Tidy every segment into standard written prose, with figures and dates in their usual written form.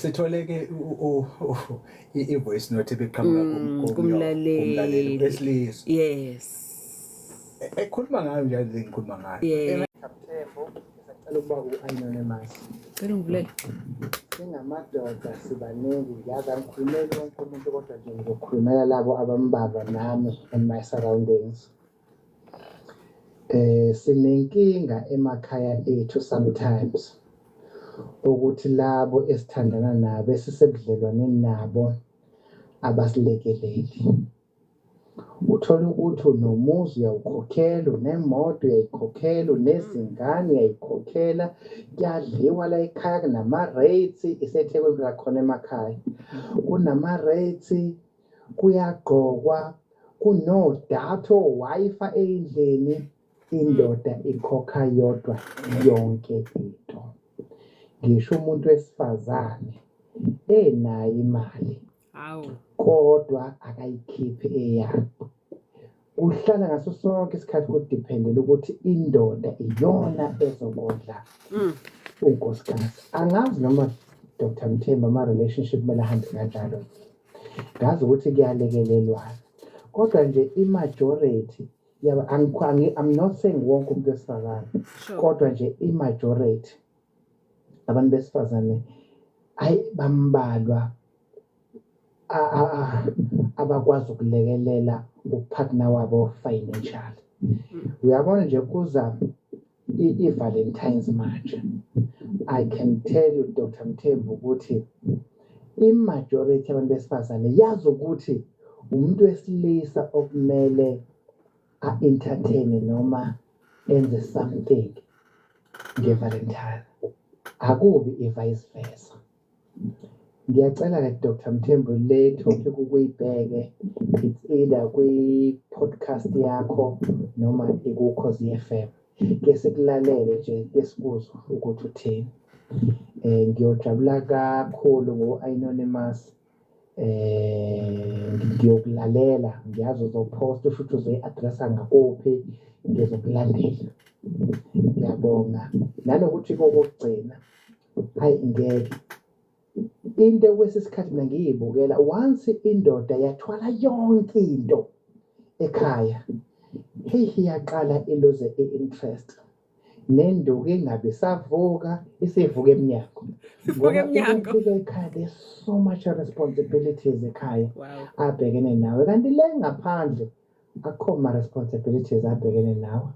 Sithole ke i-voice note ebiqhamuka kumlaleli. Kumlaleli wesilisa. Yes. Ekhuluma ngayo nje le ngikhuluma ngayo. Yeah. Mthembu, ngisacela ukuba ku-anonymous. Cela ungivulele. Singamadoda sibaningi, ngiyazi angikhulumeli wonke umuntu, kodwa nje ngizokhulumela labo abambalwa nami in my surroundings. Sinenkinga emakhaya ethu sometimes ukuthi labo esithandana nabo, esisebudlelwaneni nabo, abasilekeleli. Uthola ukuthi unomuzi uyawukhokhela, unemoto uyayikhokhela, unezingane uyayikhokhela, kuyadliwa la ekhaya, kunama-rates, iseThekwini la khona emakhaya. Kunama-rates, kuyagqokwa, kuno-data, o-Wi-Fi ey'ndlini, indoda ikhokha yodwa yonke into. Ngisho umuntu wesifazane enayo imali Hawu. Kodwa akayikhiphi eyakhe. Kuhlala ngaso sonke isikhathi kudependela ukuthi indoda iyona ezokondla unkosikazi. Angazi noma, Dr Mthembu, ama-relationship kumele ahambe kanjalo. Ngazi ukuthi kuyalekelelwana. Kodwa nje i-majority yaba I'm not saying wonke umuntu wesifazane, kodwa nje i-majority abantu besifazane, hayi, bambalwa abakwazi ukulekelela upartner wabo financially. Uyabona nje kuza i-Valentine's manje. I can tell you, Dr Mthembu, ukuthi i-majority yabantu besifazane yazi ukuthi umuntu wesilisa okumele a-entertain noma enze something nge-Valentine. Akubi i-vice versa. Ngiyacela-ke, Dr Mthembu, le topic ukuyibheke, it's either kwi-podcast yakho noma ikuKhozi FM. Ke sikulalele nje, ke sikuzwe ukuthi uthini. Ngiyojabula kakhulu ngo-anonymous, ngiyokulalela, ngiyazi uzopost futhi uzoyi-addressa ngakuphi, ngizokulandela. Ngiyabonga. Nanokuthi kokugcina, hayi ngeke. Into kwesikhathi mina ngiyibukela, once indoda yathwala yonke into ekhaya, hey, iyaqala iluze i-interest. Nenduku ingabe isavuka, isivuka emnyango. Sivuka Ngoba emnyango. ukufika ekhaya, there's so much responsibilities ekhaya abhekene nawe, kanti le ngaphandle akukho ma-responsibilities abhekene nawe.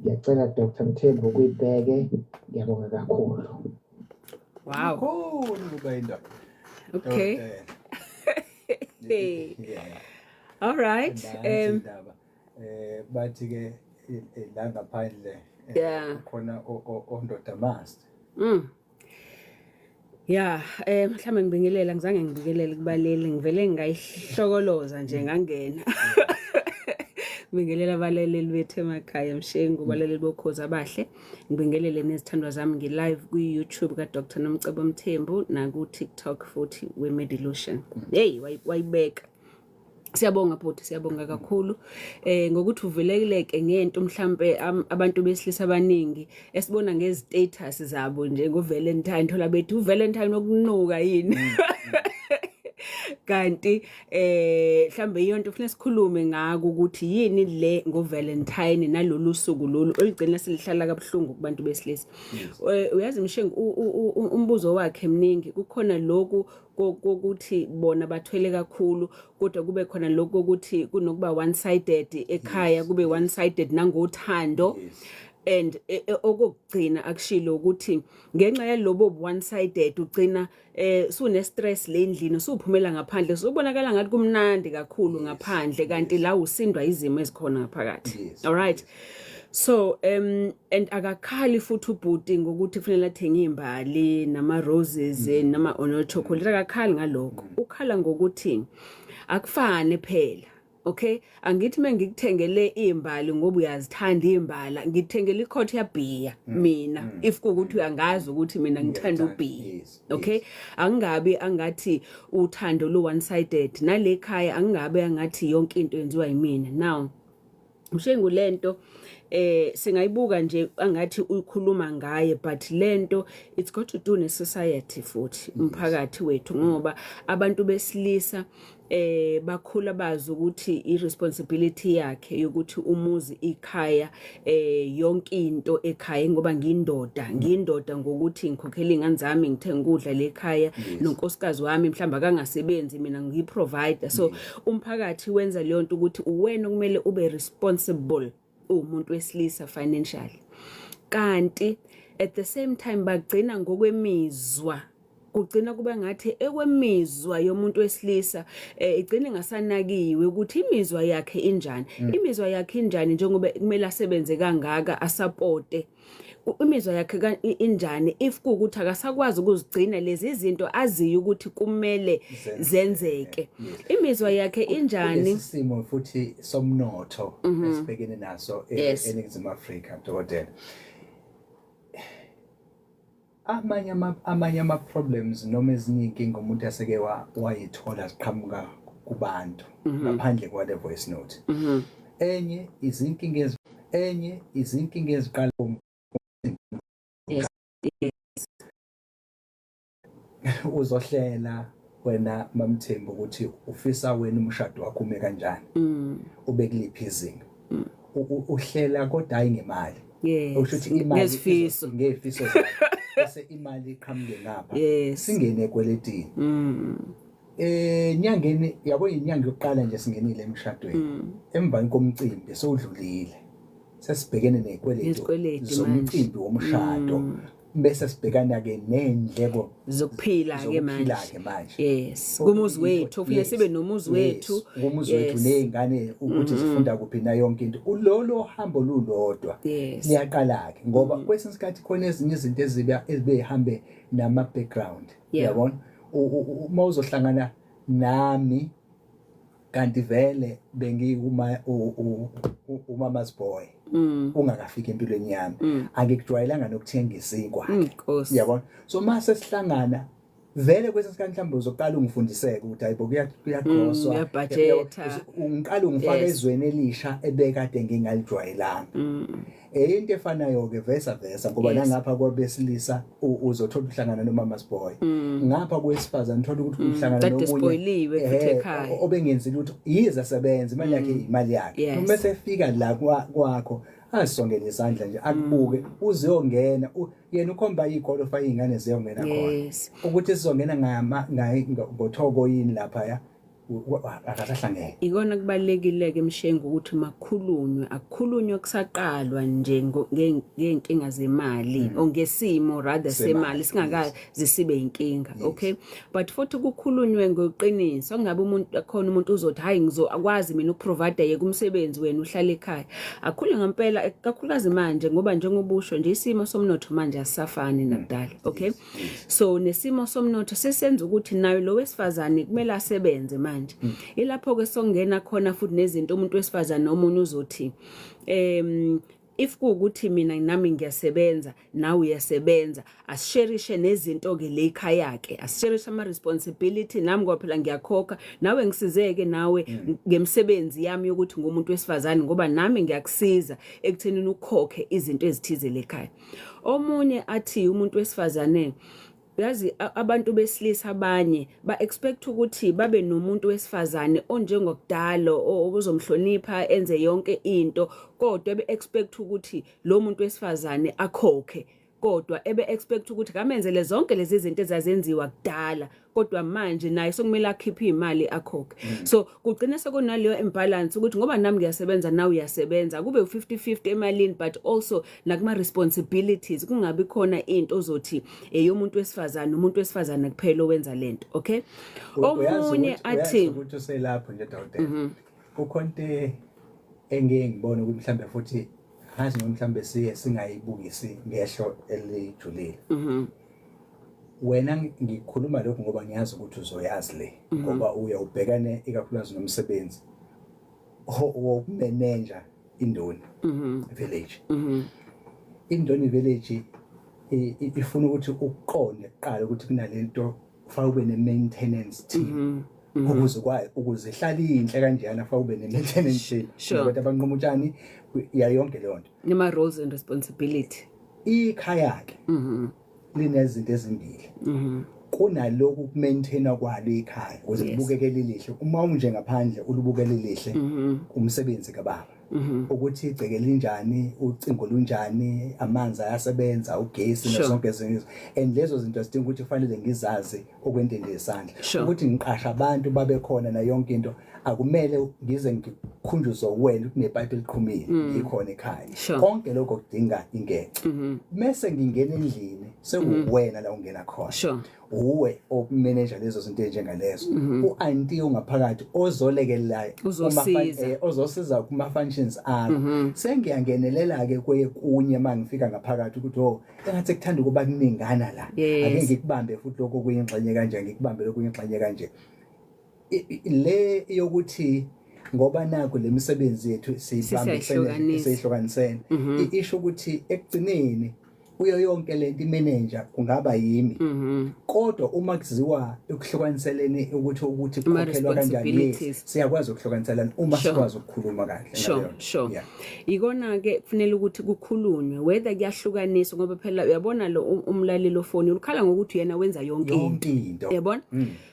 Ngiyacela, Dr Mthembu, ukuyibheke. Ngiyabonga kakhulu. Wow. Kakhulu kuba indoda. Okay. Dokotela. Hey. Yeah. All right. Nansi indaba. Bathi ke la ngaphandle khona ondoda master. Yeah, mhlawumbe ngibingelela, ngizange ngibingelele kubaleli, ngivele ngayihlokoloza nje ngangena. Ngibingelela abalaleli bethu emakhaya, Mshengu, abalaleli bokhozi abahle. Ngibingelele nezithandwa zami, ngi-live ku-YouTube ka-Dr Nomcebo Mthembu naku-TikTok futhi we-Medilution. Hey, wayibeka. Siyabonga bhuti, siyabonga kakhulu. Ngokuthi uveleleke ngento mhlambe abantu besilisa abaningi esibona ngezi-status zabo nje ngo-Valentine, thola bethi uValentine okunuka yini. Kanti mhlambe iyonto ufuna sikhulume ngako ukuthi yini le ngo-Valentine nalolu suku lolu olugcina silihlala kabuhlungu kubantu besilisa. Uyazi Mshengu, umbuzo wakhe mningi, kukhona lokhu kokuthi bona bathwele kakhulu, kodwa kube khona lokhu kokuthi kunokuba one sided ekhaya, kube one sided nangothando. And okokugcina akushilo ukuthi ngenxa yalobo one sided ugcina sune stress le ndlini, usuphumela ngaphandle, usubonakala ngathi kumnandi kakhulu ngaphandle, kanti la usindwa izimo ezikhona ngaphakathi. All right, so and akakhali futhi ubhuti ngokuthi kufanele athenge imbali nama roses nama ono chocolate, akakhali ngalokho, ukhala ngokuthi akufane phela. Okay, angithi mengikuthengele imbali ngoba uyazithanda imbala, ngikuthengele iquart yabhiya mina, if kuukuthi uyangazi ukuthi mina ngithanda ubhiya. Okay, angingabi angathi uthando lu one sided nale khaya, angingabe angathi yonke into yenziwa yimina. Now Mshengu, lento Singayibuka nje angathi uyikhuluma ngaye, but lento it's got to do ne society futhi umphakathi wethu, ngoba abantu besilisa bakhula bazi ukuthi i-responsibility yakhe yokuthi umuzi, ikhaya, yonke into ekhaya, ngoba ngiyindoda, ngiyindoda ngokuthi ngikhokhela ingane zami, ngithenga ukudla lekhaya, nonkosikazi wami mhlawumbe akangasebenzi, mina ngiyi-provider. So umphakathi wenza leyo nto ukuthi uwena okumele ube responsible uwumuntu wesilisa financially, kanti at the same time bagcina ngokwemizwa, kugcina kuba ngathi ekwemizwa yomuntu wesilisa igcina ingasanakiwe ukuthi imizwa yakhe injani, imizwa yakhe injani njengoba kumele asebenze kangaka, asupporte. Imizwa yakhe injani if kuwukuthi akasakwazi ukuzigcina lezi zinto aziyo ukuthi kumele zenzeke? Imizwa yakhe injani? Kulesi simo futhi somnotho esibhekene naso eNingizimu Afrika, dokotela, amanye ama problems noma ezinye inkinga umuntu aseke wayithola ziqhamuka kubantu ngaphandle kwale voice note. Enye izinkinga eziqala uzohlela wena MaMthembu ukuthi ufisa wena umshado wakho ume kanjani, ube kuliphi izinga. Uhlela kodwa hayi ngemali. Usho ukuthi imali Ngezifiso. Ngezifiso zakho, bese imali iqhamuke ngapha. Singene ekweletini. Nyangeni yabo, inyanga yokuqala nje singenile emshadweni, emva komcimbi sewudlulile, sesibhekene nezikweletu Nezikweletu zomcimbi womshado, bese sibhekana ke nendleko zokuphila ke manje. Zokuphila ke manje. Yes, kumuzi wethu ufike sibe nomuzi wethu. Kumuzi wethu, nezingane ukuthi zifunda kuphi na yonke into. Ulolo hambo lulodwa liyaqala ke, ngoba kwesinye isikhathi khona ezinye izinto ezibe ezibe ihambe nama background. Uyabona, uma uzohlangana nami kanti vele bengiyuma umama's boy ungakafiki empilweni yami, angikujwayelanga nokuthenga isinkwa. Nkosi. Uyabona, so mase sihlangana vele kwesinye isikhathi mhlawumbe uzoqala ungifundiseke ukuthi hayibo, kuyagroswa. Uyabhajetha. Ungiqala ungifaka ezweni elisha ebekade ngingalijwayelanga. Into efanayo ke versa versa, ngoba nangapha kwabesilisa uzothola uhlangana nomama's boy, ngapha kwesifazane uthola ukuthi uhlangana Kade nomunye spoiliwe futhi ekhaya. Obengenzi lutho, yize asebenza, imali yakhe imali yakhe. Uma sefika la kwakho asongele isandla nje akubuke, uziyongena yena ukhomba igolofa, izingane ziyongena khona, ukuthi sizongena ngama ngothoko yini lapha ya akasahlangene. Ikona kubalekile ke, Mshengu, ukuthi makukhulunywe, akukhulunywe kusaqalwa nje ngeenkinga zemali or ngesimo rather semali singakaze sibe inkinga, okay? But futhi kukhulunywe ngoqiniso, kungabe umuntu akhona, umuntu uzothi, "Hayi, ngizokwazi mina ukuprovide, yeka umsebenzi, wena uhlala ekhaya." Akhulunywe ngempela, kakhulukazi manje, ngoba njengobusho nje isimo somnotho manje asisafani nakudala, okay? So nesimo somnotho sesenza ukuthi nayo lo wesifazane kumele asebenze manje. Ilapho ke songena khona futhi nezinto, umuntu wesifazane omunye uzothi if kuwukuthi mina nami ngiyasebenza, nawe uyasebenza, asisherishe nezinto ke le ekhaya ke, asisherishe ama responsibility, nami ngoba phela ngiyakhokha, nawe ngisizeke nawe ngemsebenzi yami yokuthi ngumuntu wesifazane, ngoba nami ngiyakusiza ekuthenini ukhokhe izinto ezithize lekhaya. Omunye athi umuntu wesifazane, yazi, abantu besilisa abanye ba expect ukuthi babe nomuntu wesifazane onjengokudala ozomhlonipha, enze yonke into, kodwa be expect ukuthi lo muntu wesifazane akhokhe, kodwa ebe expect ukuthi kamenzele zonke lezi zinto ezazenziwa kudala, kodwa manje naye sokumele akhiphe imali akhokhe. So kugcina sekunaleyo imbalance ukuthi ngoba nami ngiyasebenza, nawe uyasebenza, kube u50-50 emalini, but also nakuma responsibilities kungabi khona into ozothi eyomuntu wesifazane, umuntu wesifazane kuphela owenza lento, okay? Omunye athi ukuthi uselapho nje, dokotela, kukhona into engeke ngibone ukuthi mhlambe futhi ngazi noma mhlambe siye singayibukisi ngehlo elijulile. Wena, ngikhuluma lokhu ngoba ngiyazi ukuthi uzoyazi le, ngoba uya ubhekane ikakhulukazi nomsebenzi wokumeneja Indoni Village. Indoni Village ifuna ukuthi ukuqonde kuqala ukuthi kunalento, ufake ube ne-maintenance team. Ukuze kwayo ukuze ihlale inhle kanjena fa ube ne-maintenance nabantu abanquma utshani ya yonke leyo nto. Nema roles and responsibility. Ikhaya ke linezinto ezimbili. Kunalokhu kumaintaina kwalo ikhaya ukuze libukeke lilihle. Uma unje ngaphandle ulibuke lilihle, umsebenzi kababa. Ukuthi igceke linjani, ucingo lunjani, amanzi ayasebenza, ugesi nasonke ezinye izinto. And lezo zinto zidinga ukuthi kufanele ngizazi okwentende yesandla. Ukuthi ngiqasha abantu babe khona na yonke into, akumele ngize ngikhunjuzwe wena ukuthi nepipe eliqhumile ngikhona ekhaya. Konke lokho kudinga ingece. Mese ngingena endlini sekuwena la ungena khona. Uwe okumanager lezo zinto enjengalezo. U-auntie ongaphakathi ozolekelela ozosiza kuma functions akho. Sengiyangenelela ke kunye mangifika ngaphakathi ukuthi oh engathi kuthanda ukuba kuningana la. Ake ngikubambe futhi lokho kuyingxenye kanje, ngikubambe lokho kuyingxenye kanje. Le yokuthi ngoba naku lemisebenzi yethu siyibambisene siyihlukanisene, isho ukuthi ekugcineni kuyo yonke lento imanager kungaba yimi. Kodwa uma kuziwa ekuhlukaniseleni ukuthi kukhokhelwa kanjani, siyakwazi ukuhlukaniselana uma sikwazi ukukhuluma kahle ngaleyo nto. Ikona ke kufanele ukuthi kukhulunywe whether kuyahlukaniswa, ngoba phela uyabona lo umlaleli ofoni ukhala ngokuthi yena wenza yonke into. Uyabona?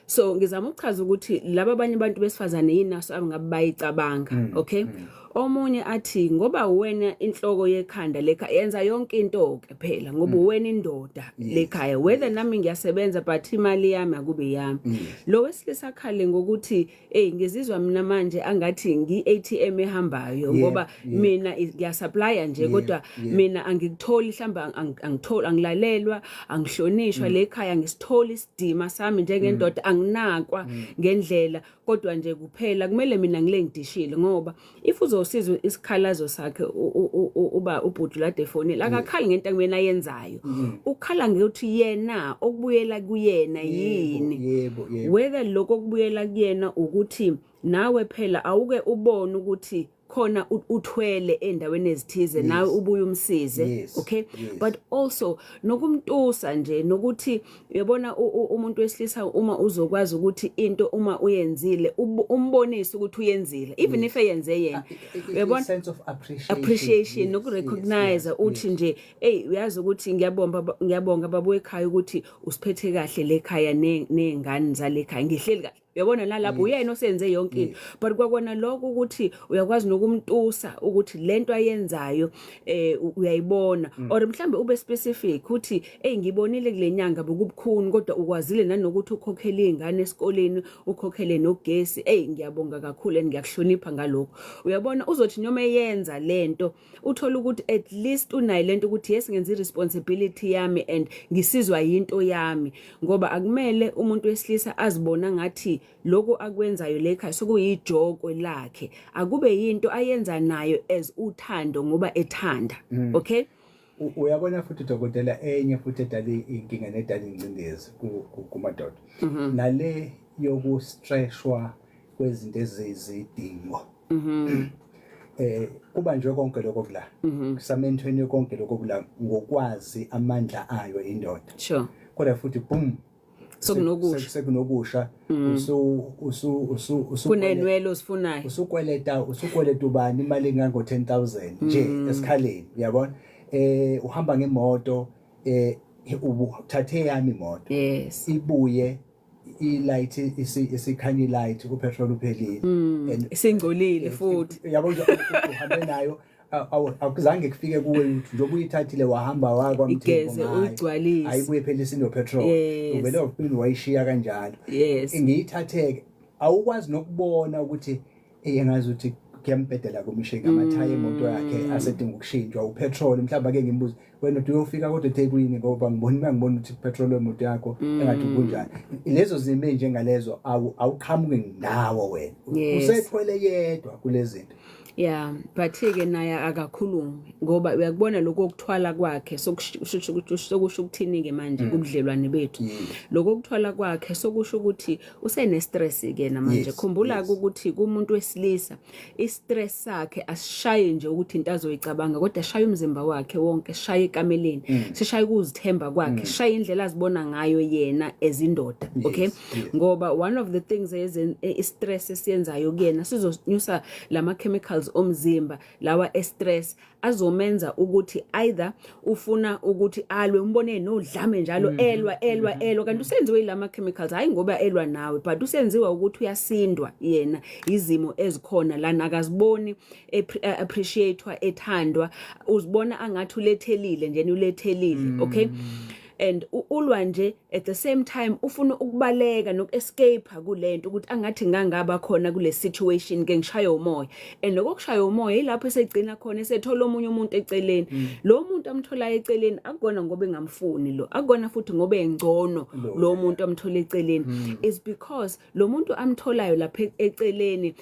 So ngizama ukuchaza ukuthi laba abanye abantu besifazane yinaso abangabe bayicabanga, okay? Omunye athi ngoba wena inhloko yekhanda lekha yenza yonke into ke phela ngoba wena indoda lekhaya, whether nami ngiyasebenza but imali yami akube yami. Lo wesilisa akhale ngokuthi hey ngizizwa mina manje angathi ngi ATM ehambayo ngoba mina ngiyasupply nje kodwa mina angikutholi, mhlamba angitholi, angilalelwa, angihlonishwa lekhaya, ngisitholi isidima sami njengendoda, anginakwa ngendlela, kodwa nje kuphela kumele mina ngile ngidishile. Ngoba if uzosizwa isikhalazo sakhe uba ubhuti lade efonile, akakhali ngento ekumele ayenzayo, ukhala ngokuthi yena okubuyela kuyena yini. Yebo yebo. Whether lokho okubuyela kuyena ukuthi nawe phela awuke ubone ukuthi khona uthwele endaweni ezithize nawe ubuye umsize, okay? But also nokumtusa nje nokuthi uyabona umuntu wesilisa uma uzokwazi ukuthi into uma uyenzile umbonise ukuthi uyenzile, even if eyenze yena, uyabona, sense of appreciation, appreciation nokurecognize uthi nje hey uyazi ukuthi ngiyabonga, ngiyabonga baba ekhaya ukuthi usiphethe kahle lekhaya nezingane zalekhaya, ngihleli kahle. Uyabona nalapho uyena osenze yonke into, but kwakona lokho ukuthi uyakwazi nokumtusa ukuthi lento ayenzayo uyayibona, or mhlambe ube specific uthi hey ngibonile kule nyanga bokubukhuni kodwa ukwazile nanokuthi ukhokhele izingane esikoleni, ukhokhele nogesi, hey ngiyabonga kakhulu and ngiyakuhlonipha ngalokho. Uyabona uzothi noma eyenza lento uthola ukuthi at least unayo lento ukuthi yes ngenza iresponsibility yami and ngisizwa yinto yami, ngoba akumele umuntu wesilisa azibona ngathi lokho akwenzayo lekhaya sokuyijokwe lakhe, akube yinto ayenza nayo as uthando ngoba ethanda, okay? Uyabona futhi dokotela, enye futhi edala inkinga nedala ingcindezi kumadoda, nale yokustreshwa kwezinto ezizidingo. Kubanjwe konke lokho kula kusamentweni, konke lokho kula ngokwazi amandla ayo indoda. Kodwa futhi boom, Sekunokusha. Sekunokusha, usu usu usu usu Kunenwele osifunayo. Usukweleta ubani imali engango 10,000 nje esikhaleni, uyabona, uhamba ngemoto, ubuthathe yami imoto, ibuye i-light isikhanya i-light, upetrol uphelile. And isingcolile futhi. Yabo nje uhambe nayo, akuzange kufike kuwe ukuthi njengoba uyithathile wahamba wakwaMthembu Igeze uyigcwalise. Ayibuye phela isino-petrol. Uvele waphinde wayishiya kanjalo. Ngiyithatheke, awukwazi nokubona ukuthi engazi ukuthi kuyambhedela kumshiki amathayi emoto yakhe asedinga ukushintshwa, upetrol mhlawumbe. Ake ngimbuze wena uthi uyofika kodwa eThekwini, ngoba ngibona ukuthi upetrol wemoto yakho engathi kunjani. Lezo zimo enjengalezo awuqhamuki ndawo wena, usethwele yedwa kulezi zinto. Yeah, but ke naye akakhulumi ngoba uyakubona lokho okuthwala kwakhe sokusho ukuthini ke manje kubudlelwane bethu. Lokho okuthwala kwakhe sokusho ukuthi usene stress ke namanje. Khumbula ukuthi kumuntu wesilisa i-stress sakhe asishaye nje ukuthi into azoyicabanga kodwa shaya umzimba wakhe wonke, shaya ekameleni, sishaya ukuzithemba kwakhe, shaya indlela azibona ngayo yena ezindoda, okay? Ngoba one of the things i-stress esiyenzayo kuyena sizonyusa lama chemicals omzimba lawa e-stress azomenza ukuthi either ufuna ukuthi alwe, umbone nodlame njalo, elwa elwa elwa, kanti usenziwe yilama chemicals, hayi ngoba elwa nawe, but usenziwa ukuthi uyasindwa yena izimo ezikhona lana, akaziboni appreciatewa, ethandwa, uzibona angathi ulethelile nje, ulethelile, okay? And ulwa nje, at the same time ufuna ukubaleka noku-escape kulento ukuthi angathi ngangaba khona kule situation ke ngishaya umoya. And lokho kushaya umoya yilapho esegcina khona esethola omunye umuntu eceleni. Lo muntu amtholayo eceleni akukona ngoba engamfuni lo, akukona futhi ngoba engcono lo muntu amthola eceleni, is because lo muntu amtholayo lapha eceleni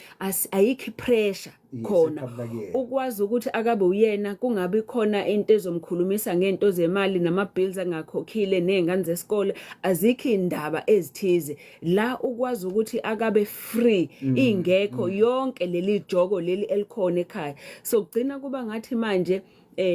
ayikho pressure khona. Eqhamuka kuyena. Ukwazi ukuthi akabe uyena, kungabi khona into ezomkhulumisa ngento zemali nama-bills angakhokhile ney'ngane zesikole, azikho iy'ndaba ezithize la, ukwazi ukuthi akabe free, ingekho yonke leli joko leli elikhona ekhaya. So kugcina kuba ngathi manje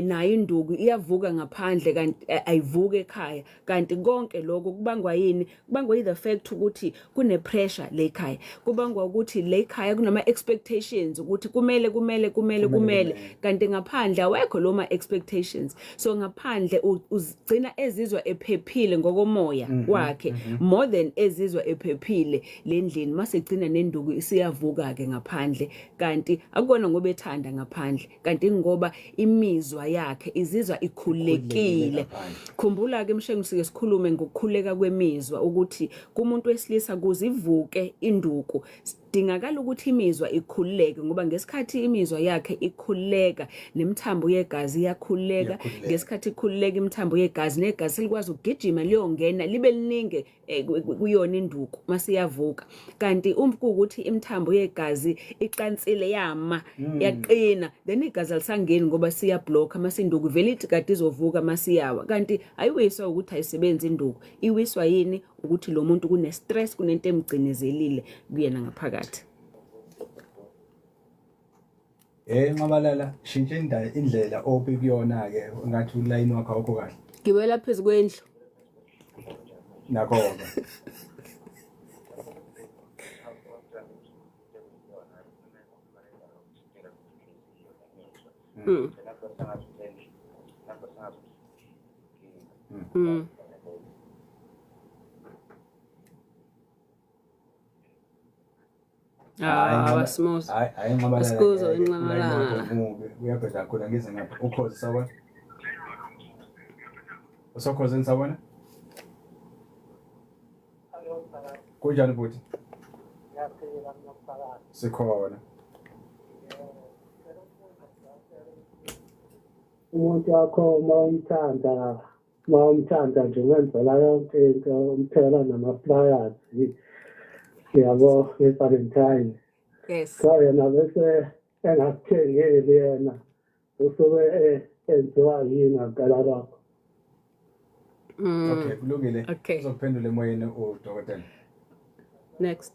nayo induku iyavuka ngaphandle kanti ayivuki ekhaya. Kanti konke lokho kubangwa yini? Kubangwa the fact ukuthi kune pressure le ekhaya, kubangwa ukuthi le ekhaya kunama expectations ukuthi kumele kumele kumele kumele, kanti ngaphandle awekho lo ma expectations. So ngaphandle uzigcina ezizwa ephephile ngokomoya wakhe more than ezizwa ephephile lendlini. Mase gcina nenduku isiyavuka ke ngaphandle, kanti akukona ngoba ethanda ngaphandle, kanti ngoba imizwa yakhe izizwa ikhululekile. Ngaphandle. Khumbula ke Mshengu, sike sikhulume ngokukhuleka kwemizwa ukuthi kumuntu wesilisa kuzivuke induku dingakala ukuthi imizwa ikhululeke, ngoba ngesikhathi imizwa yakhe ikhululeka nemithambo yegazi iyakhululeka. Iyakhululeka. Ngesikhathi ikhululeka imithambo yegazi, negazi selikwazi ukugijima liyongena libe liningi kuyona induku masiyavuka. Kanti uma kuwukuthi imithambo yegazi iqansile, yama, yaqina, then igazi alisangeni ngoba siyablocka, masinduku vele ithi kade izovuka masiyawa. Kanti ayiwiswa ukuthi ayisebenzi induku, iwiswa yini? Ukuthi lo muntu kune stress, kunento emgcinezelile kuyena ngaphakathi. Nxamalala, shintsha indawo, indlela obi kuyona ke, ngathi ulayini wakho awukho kahle. Gibela phezu kwendlu. Nakho ke. Ah, wasimoza. Hayi hayi Nxamalala. Asikuzo, Ngeke, Nxamalala. ulayini wakho mubi, uyabheda kakhulu, angize ngapha. Ukhozi, sawubona. Usokhozini, sawubona. Kunjani bhuti? Sikhona. Umuntu wakho uma umthanda nje umenzela yonke into, umthela nama-flyers, yabo, nge-Valentine. So yena bese engakuthengeli, yena usuke enziwa yini ngempela lokho? Okay, kulungile. Okay. Uzokuphendula emoyeni udokotela. Next.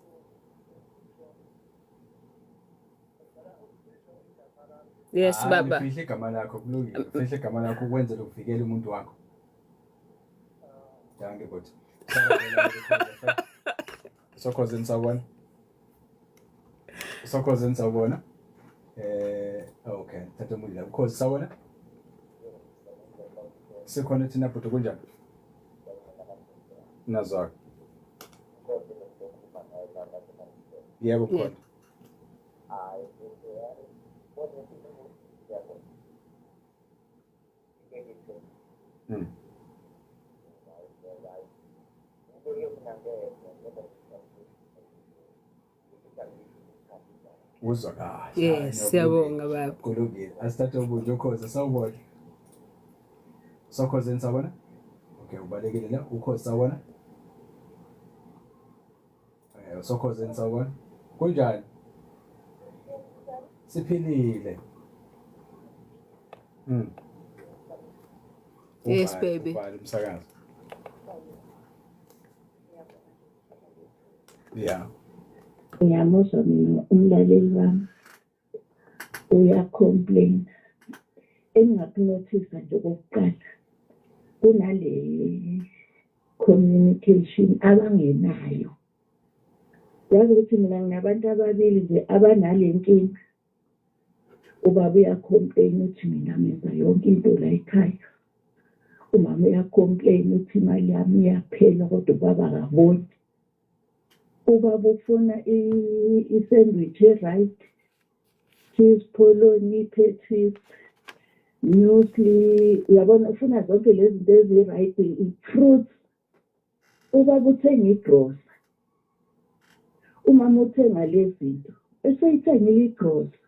Yes. Hayi, Baba. Fihle igama lakho, kulungile. Fihle igama lakho ukwenzela ukuvikela umuntu wakho. Dankie bhuti. Sokhozeni, sawubona. Sokhozeni, sawubona. Okay, thatha umuntu la. Ukhozi, sawubona. Sikhona thina bhuti, kunjani? Nazwa. Yebo, khona. Uzwa kahle. Yes, siyabonga baba. Kulungile. Asithathe ubuntu, ukhozi, sawubona. Sokhozeni, sawubona? Okay, ubalekile la. Ukhozi, sawubona. Sokhozeni, sawubona. Kunjani? Siphilile. Yes, Uvale, baby. Uvale umsakazo. Yeah. Ngiyamuzwa mina umlaleli wami uya-complain. Engingakunothisa nje okokuqala kunale communication abangenayo. Yazi ukuthi mina nginabantu ababili nje abanale nkinga. Ubaba uya-complain uthi mina ngenza yonke into la ekhaya. Umama uya-complain uthi imali yami iyaphela kodwa ubaba akaboni. Ubaba ufuna i-sandwich e-right, cheese polony, patties, muesli, uyabona ufuna zonke lezi zinto ezi-right, i-fruits. Ubaba uthenga igrosa, umama uthenga lezi zinto, eseyithengile igrosa.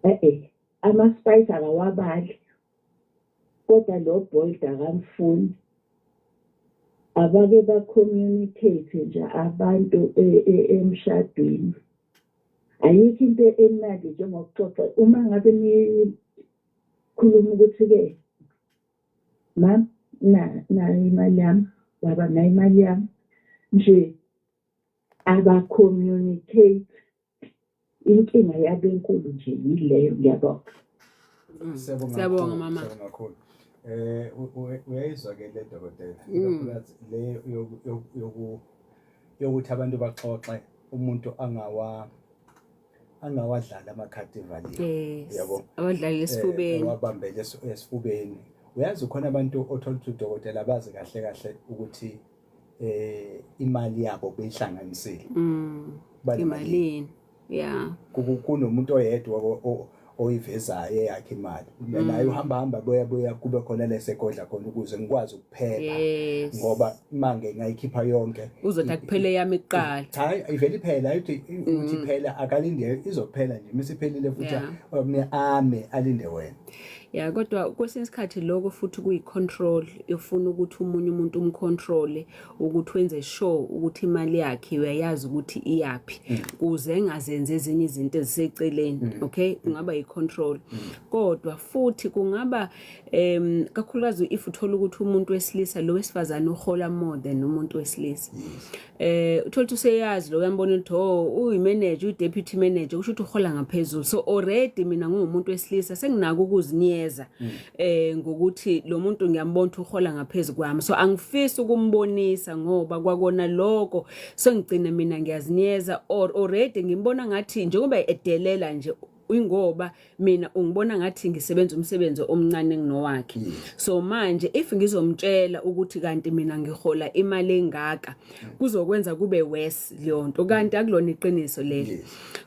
E-e, ama-spice akawabali, kodwa lo boiled akamfuni. Abake ba-communicate nje abantu emshadweni. Ayikho into emnandi njengokuxoxa uma ngabe nikhuluma ukuthi-ke mama na nayi imali yami, baba nayi imali yami nje aba-communicate. Inkinga yabo enkulu nje yileyo ngiyabonga. Siyabonga Siyabonga, kakhulu, mama. Siyabonga kakhulu. Uyayizwa ke le dokotela. Ikakhulukazi le yokuthi abantu baxoxe umuntu angawadlala amakhadi evaliwe. Yabo. Abadlalele esifubeni. Awabambele esifubeni. Uyazi khona abantu othola ukuthi udokotela bazi kahle kahle ukuthi imali yabo beyihlanganisile. Banemali. Imalini? Yeah. Kunomuntu oyedwa oyivezayo eyakhe imali. Naye uhamba hamba buya buya kube khona lesegodla khona ukuze ngikwazi ukuphepha. Ngoba mange ngayikhipha yonke. Uzothi akuphele yami kuqala. Cha, ivele iphela ayithi ukuthi iphela akalinde izophela nje misiphelile futhi omnye ame alinde wena. Ya kodwa kwesinye isikhathi lokho futhi kuyi-control yofuna ukuthi omunye umuntu umcontrole ukuthi wenze sure ukuthi imali yakhe uyayazi ukuthi iyaphi kuze engazenzi ezinye izinto eziseceleni. Okay, kungaba i-control kodwa futhi kungaba kakhulukazi if uthola ukuthi umuntu wesilisa lo wesifazane uhola more than umuntu wesilisa, uthola ukuthi useyazi lo, uyambona ukuthi oh uyi-manager, uyi-deputy manager, kusho ukuthi uhola ngaphezulu. So already mina ngumuntu wesilisa senginako ukuzinyeza ngokuthi lo muntu ngiyambona ukuthi uhola ngaphezulu kwami, so angifisi ukumbonisa ngoba kwakona lokho sengigcina mina ngiyazinyeza or already ngimbona ngathi njengoba edelela nje ingoba mina ungibona ngathi ngisebenza umsebenzi omncane kunowakhe. So manje if ngizomtshela ukuthi kanti mina ngihola imali engaka kuzokwenza kube worse leyo nto, kanti akulona iqiniso leli.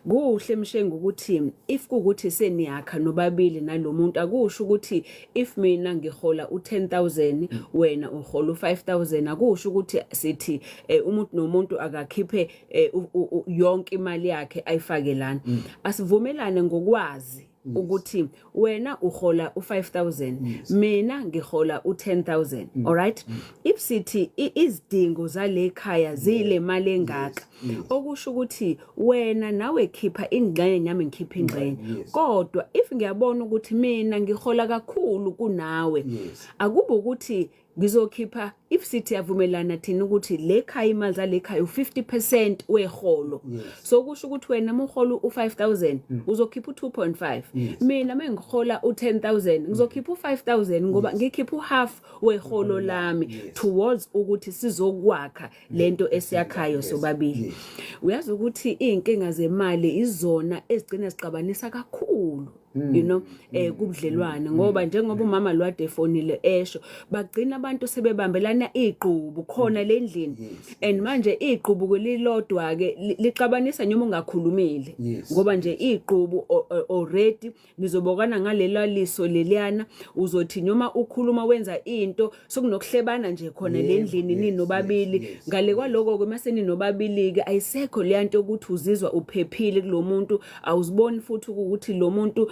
Kuhle mshengu ukuthi if kukuthi seniyakha nobabili nalomuntu, akusho ukuthi if mina ngihola u10000 wena uhola u5000, akusho ukuthi sithi umuntu nomuntu akakhiphe yonke imali yakhe ayifake lana. Asivumelane ngokwazi ukuthi wena uhola u5000, mina ngihola u10000, alright? If sithi izidingo zale khaya zile mali engaka, okusho ukuthi wena nawe khipha ingxenye nami ngikhipha ingxenye. Kodwa if ngiyabona ukuthi mina ngihola kakhulu kunawe, akube ukuthi ngizokhipha, if sithi yavumelana thina ukuthi le khaya imali zale khaya u50% weholo, so kusho ukuthi wena uma uhola u5000 uzokhipha u2.5, mina mengihola u10000 ngizokhipha u5000 ngoba ngikhipha uhalf weholo lami towards ukuthi sizokwakha lento esiyakhayo sobabili. Uyazi ukuthi izinkinga zemali izona ezigcina zixabanisa kakhulu kubudlelwane, ngoba njengoba umama lwade efonile esho, bagcina abantu sebebambelana igqubu khona lendlini, and manje igqubu kwelilodwa ke lixabanisa noma ungakhulumile, ngoba nje igqubu already nizobokana ngalela liso leliyana, uzothi noma ukhuluma wenza into sokunokuhlebana nje khona lendlini ninobabili. Ngale kwaloko ke mase ninobabili ke ayisekho leya nto ukuthi uzizwa uphephile kulomuntu, awuziboni futhi ukuthi lo muntu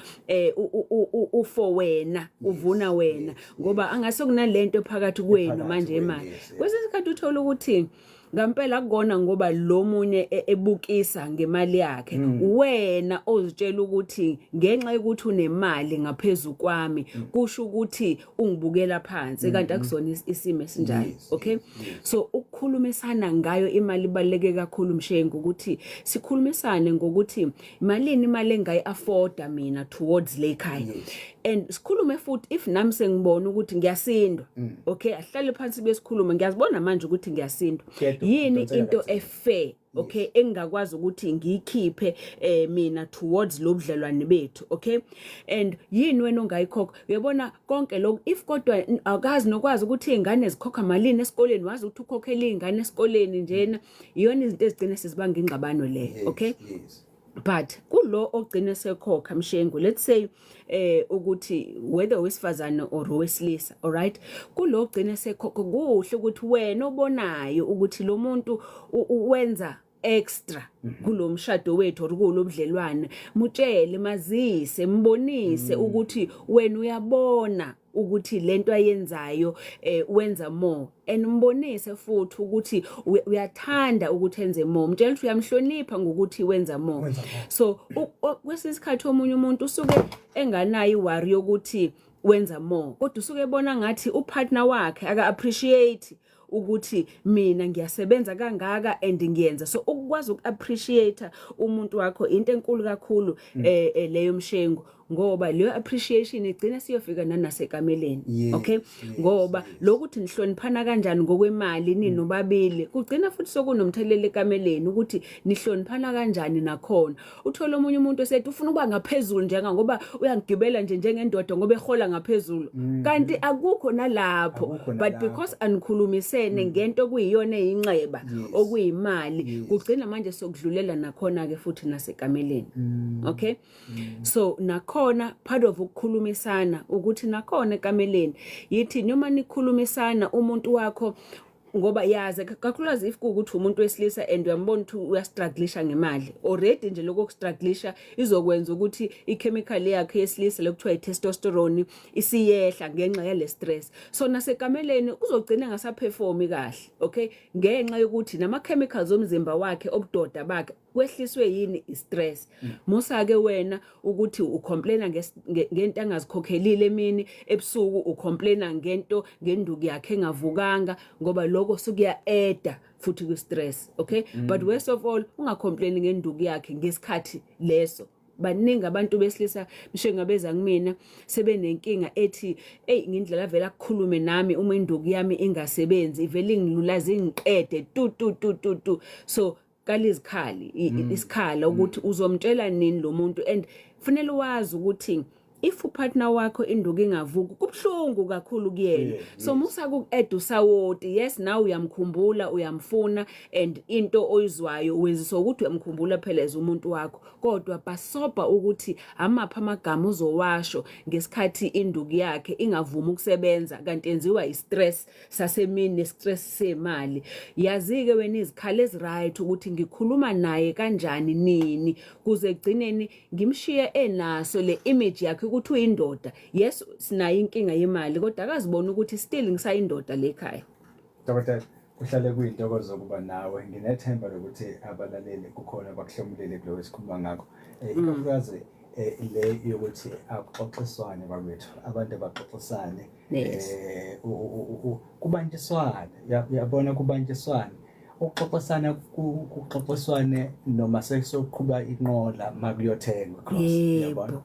ufo wena uvuna wena, ngoba angase kunalento phakathi kwenu Phakathi manje kwenu, imali. Yes. Kwesinye isikhathi uthola ukuthi Ngampela akukona ngoba lo munye ebukisa ngemali yakhe. Wena ozitshela ukuthi ngenxa yokuthi unemali ngaphezulu kwami kusho ukuthi ungibukela phansi, kanti akusona isimo esinjalo. Okay, so ukukhulumisana ngayo imali ibaluleke kakhulu, Mshengu, ukuthi sikhulumisane ngokuthi malini imali engayi-afforda mina towards le khaya, and sikhulume futhi if nami sengibona ukuthi ngiyasindwa. Okay, ahlale phansi besikhuluma, ngiyazibona manje ukuthi ngiyasindwa. Yini Kuyadonseka into kanzima. E-fair, okay, engingakwazi ukuthi ngiyikhiphe mina towards lo budlelwane bethu, okay, and yini wena ongayikhokha? Uyabona konke lokhu, if kodwa awukazi nokwazi ukuthi izingane zikhokha malini esikoleni, wazi ukuthi ukhokhela izingane esikoleni njena, iyona izinto ezigcina sezibanga ingxabano leyo. Okay. But kulo ogcine sekhokha, Mshengu, let's say ukuthi whether owesifazane or owesilisa, alright, kulo ogcine sekhokha, kuhle ukuthi wena obonayo ukuthi lo muntu wenza extra kulo mshado wethu or kulo budlelwane, mutshele, mazise, mbonise ukuthi wena uyabona ukuthi lento ayenzayo wenza more, and mbonise futhi ukuthi uyathanda ukuthi enze more. Mtshela ukuthi uyamhlonipha ngokuthi wenza more. Wenza more. So kwesinye isikhathi omunye umuntu usuke enganayo i-worry yokuthi wenza more, kodwa usuke ebona ngathi upartner wakhe aka appreciate ukuthi mina ngiyasebenza kangaka and ngiyenza. So ukukwazi uku-appreciate umuntu wakho into enkulu kakhulu leyo, Mshengu, ngoba leyo appreciation igcina siyofika nanasekameleni. Okay, ngoba lokuthi nihloniphana kanjani ngokwemali ninobabili kugcina futhi sokunomthelela ekameleni ukuthi nihloniphana kanjani nakhona. Uthola omunye umuntu esethi ufuna ukuba ngaphezulu njenga ngoba uyangigibela nje njengendoda ngoba ehola ngaphezulu, kanti akukho nalapho. Akukho But nalapho. Because anikhulumisene ngento okuyiyona eyinxeba, okuyimali, kugcina manje sokudlulela nakhona ke futhi nasekameleni. Okay, so nakhona part of ukukhulumisana ukuthi nakhona ekameleni yithi noma nikhulumisana umuntu wakho, ngoba yazi kakhulukazi if kuwukuthi umuntu wesilisa and uyambona ukuthi uyastrugglisha ngemali already nje, lokho kustrugglisha izokwenza ukuthi ichemical yakhe yesilisa lokuthiwa i-testosterone isiyehla ngenxa yale stress. So nasekameleni uzogcina engasaperformi kahle, okay, ngenxa yokuthi nama-chemicals omzimba wakhe obudoda bakhe kwehliswe yini? I-stress. Musa-ke wena ukuthi ucomplaina ngento angazikhokhelile emini, ebusuku ucomplaina ngento ngenduku yakhe engavukanga, ngoba lokho sukuya-adda futhi kwi-stress, okay? But worst of all, ungacomplaini ngenduku yakhe ngesikhathi leso. Baningi abantu besilisa, Mshengu, abeza kumina sebenenkinga ethi, "Ey, ngindlela vele akukhulume nami uma induku yami ingasebenzi, ivele ingilulaze ingiqede tu tu tu tu tu." So kalizikhali isikhala ukuthi uzomtshela nini lo muntu, and kufanele wazi ukuthi if upartner wakho induku ingavuki kubhlungu kakhulu kuyena. So musa ku-add usawoti. Yes, nawe uyamkhumbula, uyamfuna, and into oyizwayo wenziswa ukuthi uyamkhumbula phela as umuntu wakho, kodwa basobha ukuthi amaphi amagama uzowasho ngesikhathi induku yakhe ingavumi ukusebenza kanti yenziwa i-stress sasemini ne-stress semali. Yazi-ke wena izikhala ezi-right ukuthi ngikhuluma naye kanjani, nini, kuze ekugcineni ngimshiye enaso le image yakhe ukuthi uyindoda. Yes, sinayo inkinga yemali, kodwa akazibona ukuthi still ngisayindoda le ekhaya. Dokotela, kuhlale kuyintokozo ukuba nawe. Nginethemba lokuthi abalaleli kukhona abakuhlomulile kuloko esikhuluma ngakho. Ikakhulukazi le yokuthi akuxoxiswane bakwethu, abantu abaxoxisane. Kubanjiswane, uyabona, kubanjiswane. Ukuxoxisana kuxoxiswane noma sekusoqhuba inqola makuyothengwa cross, uyabona?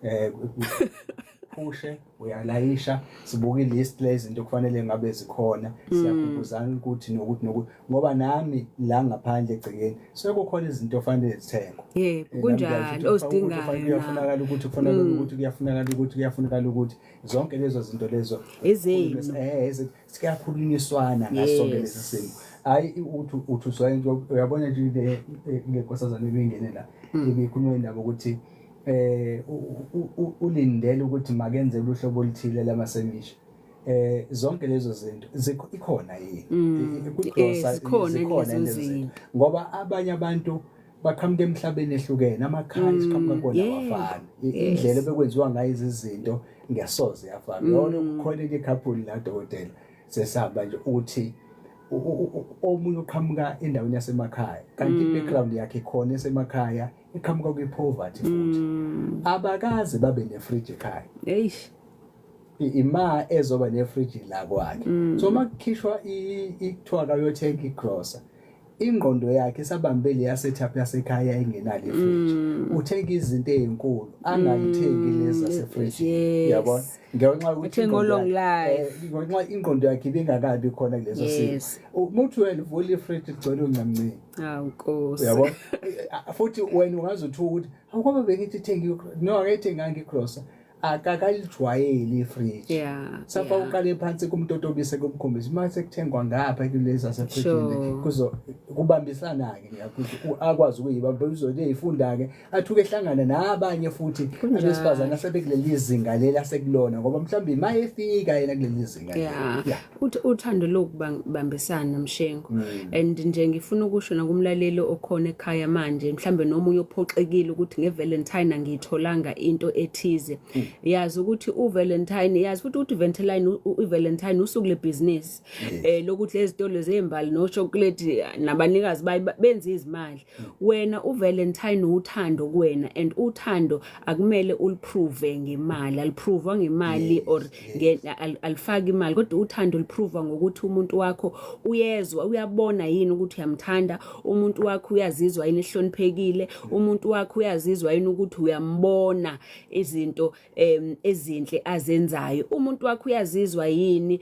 Phushe uyalayisha, sibuka ilist lezinto kufanele ngabe zikhona, siyakhumbuzana ukuthi nokuthi nokuthi, ngoba nami la ngaphandle egcekeni sekukhona izinto ofanele zithengwe. Yebo, Nami kunjalo, ngiyasho ukuthi ozidingayo kuyafunakala ukuthi kufunakala ukuthi kuyafunakala ukuthi kuyafunakala ukuthi zonke lezo zinto lezo Ezenu. Siyakhulunyiswana ngaso sonke lesi simo. Hayi uthi uthi uswaye, uyabona nje le nkosazana ibingene la, ibikhuluma indaba ukuthi ulindele ukuthi makenze uhlobo oluthile lamasemishi, zonke lezo zinto ikhona yini kwi-grocery? Zikhona Zikhona lezo lezo zinto? zinto. Ngoba abanye abantu baqhamuka emhlabeni ehlukene, amakhaya esiqhamuka kuwona awafani. Indlela ebekwenziwa ngayo izinto ngesoze yafana. Yona kukhona enye couple la, dokotela, sesihamba nje, uthi Omunye uqhamuka endaweni yasemakhaya, kanti i-background yakhe khona esemakhaya iqhamuka kwi-poverty futhi. Abakaze babe nefridge ekhaya. Eish. Ima ezoba nefridge la kwakhe. So makukhishwa ikuthiwa kayothenga igrosa, ingqondo yakhe isabambe leya setup yasekhaya engenalo ifridge. Uthenga izinto ezinkulu, angayithengi lezi zasefridge. Yabona? Ngenxa yokuthi Uthenga ingqondo long life. Ngenxa ingqondo yakhe ibingakabi khona kuleso simo. Uma uthi wena uvula ifridge, igcwele uncamncane. Awu Nkosi. Uyabona? Futhi wena ungaze uthuke ukuthi awukwaba bengithi thenga, no, akayithenganga igrosa, akakalijwayeli ifridge. Safa uqale phansi kumtotobise, kumkhombisa uma sekuthengwa ngapha kulezi zasefrijini. Kuzo kubambisana-ke ukuthi akwazi ukuyibamba, uzobe eyifunda-ke, athuke ehlangana nabanye futhi abesifazane asebekuleli zinga leli asekulona, ngoba mhlawumbe ima efika yena kuleli zinga leli. Uthando lokubambisana, Mshengu. And nje ngifuna ukusho nakumlaleli okhona ekhaya manje, mhlambe nomunye ophoxekile ukuthi ngeValentine angiyitholanga into ethize. Yazi ukuthi uValentine, yazi futhi ukuthi iValentine usuku lebusiness. Lokuthi lezi zitolo zembali no chocolate nabanikazi bayo benza izimali. Wena uValentine uthando kuwena, and uthando akumele uliprove ngemali, aliprove ngemali or alifaki imali, kodwa uthando liprove ngokuthi umuntu wakho uyezwa, uyabona yini ukuthi uyamthanda umuntu wakho, uyazizwa yini ehloniphekile umuntu wakho, uyazizwa yini ukuthi uyambona izinto ezinhle azenzayo umuntu wakho, uyazizwa yini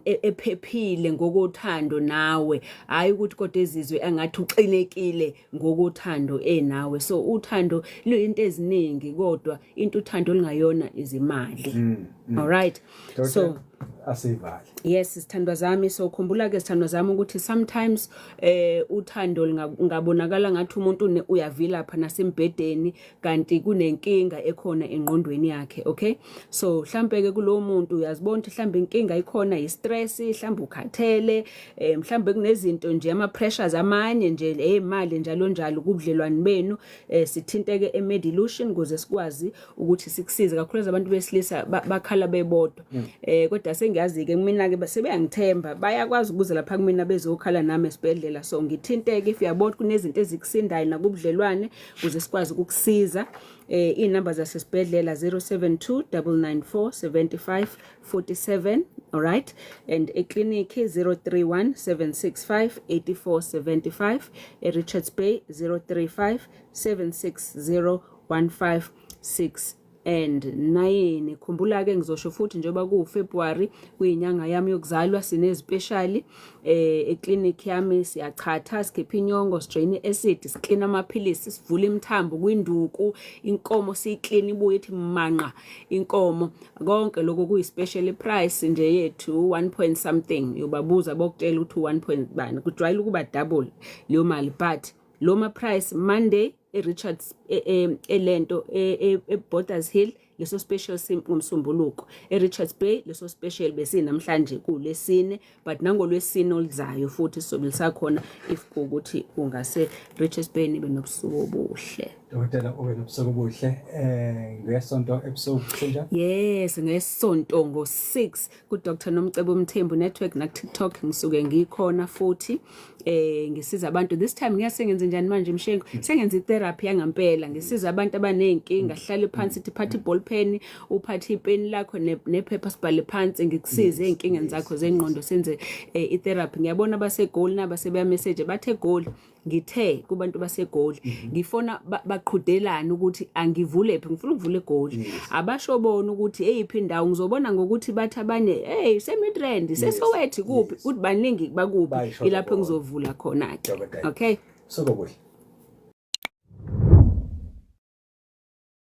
ephephile ngokothando nawe, hayi ukuthi kodwa ezizwe angathi uxinekile ngokothando enawe. So uthando luyinto eziningi, kodwa into uthando lingayona izimali. All right, so Asivale. Yes, sithandwa zami. So khumbula ke, sithandwa zami, ukuthi sometimes uthando lingabonakala ngathi umuntu uyavilapha nasembhedeni, kanti kunenkinga ekhona engqondweni yakhe, okay? So mhlambe ke kulowo muntu uyazibona ukuthi mhlambe inkinga ikhona, i-stress, mhlambe ukhathele, mhlambe kunezinto nje, ama pressures amanye nje ezimali, njalo njalo kubudlelwane benu. Sithinteke eMedilution ukuze sikwazi ukuthi sikusize kakhulu. Abantu besilisa bakhala bebodwa, kodwa sengiyazi ke mina ke sebeyangithemba, bayakwazi ukuza lapha kumina bezokhala nami esibhedlela. So ngithinteke if uyabona kunezinto ezikusindayo nakubudlelwane ukuze sikwazi ukukusiza. Inamba zasesibhedlela 072 994 75 47, alright, and eclinic 031 765 8475, eRichards Bay 035 760 156 and 9. Khumbula ke, ngizosho futhi, njengoba ku February kuyinyanga yami yokuzalwa, sinezipeshali eclinic yami. Siyachatha, sikhipha inyongo, sidrain acid, siclean amaphilisi, sivula imithambo kwinduku inkomo, siyiclean ibuye ithi manqa inkomo. Konke lokho kuyi special price nje yethu, 1 point something. Uyobabuza bokutshela ukuthi 1 point bani, kujwayele ukuba double leyo mali, but lo ma price Monday eRichards elento eBorders Hill, leso special sim ngomsombuluko eRichards Bay, leso special besinamhlanje kulesine, but nangolwesine oluzayo futhi sizobe lisakhona if kuwukuthi ungase Richards Bay. Nibe nobusuku obuhle. Dokotela, ube nobusuku obuhle. Ngesonto ebusuku kusenjani? Yes, ngesonto ngo-6 ku-Dr Nomcebo Mthembu Network na TikTok ngisuke ngikhona futhi ngisiza abantu. This time ngiyasengenze njani manje, Mshengu? Sengenza itherapy yangampela, ngisiza abantu abaney'nkinga. Hlale phansi, ithi phatha iball pen, uphathe ipeni lakho nephepha, sibhale phansi, ngikusize ey'nkingeni zakho zengqondo, senze itherapy. Ngiyabona abaseGoli naba sebeya-message, bathe Goli. Ngithe kubantu baseGoli ngifona baqhudelane ukuthi angivule phi, ngifuna ukuvula eGoli. Abasho bona ukuthi eyiphi indawo, ngizobona ngokuthi bathi abanye hey, seMidrand, seSoweto, kuphi, ukuthi baningi bakuphi, Bayisho ilapho bona. engizovula khona ke. Dokotela. Okay. Suku obuhle.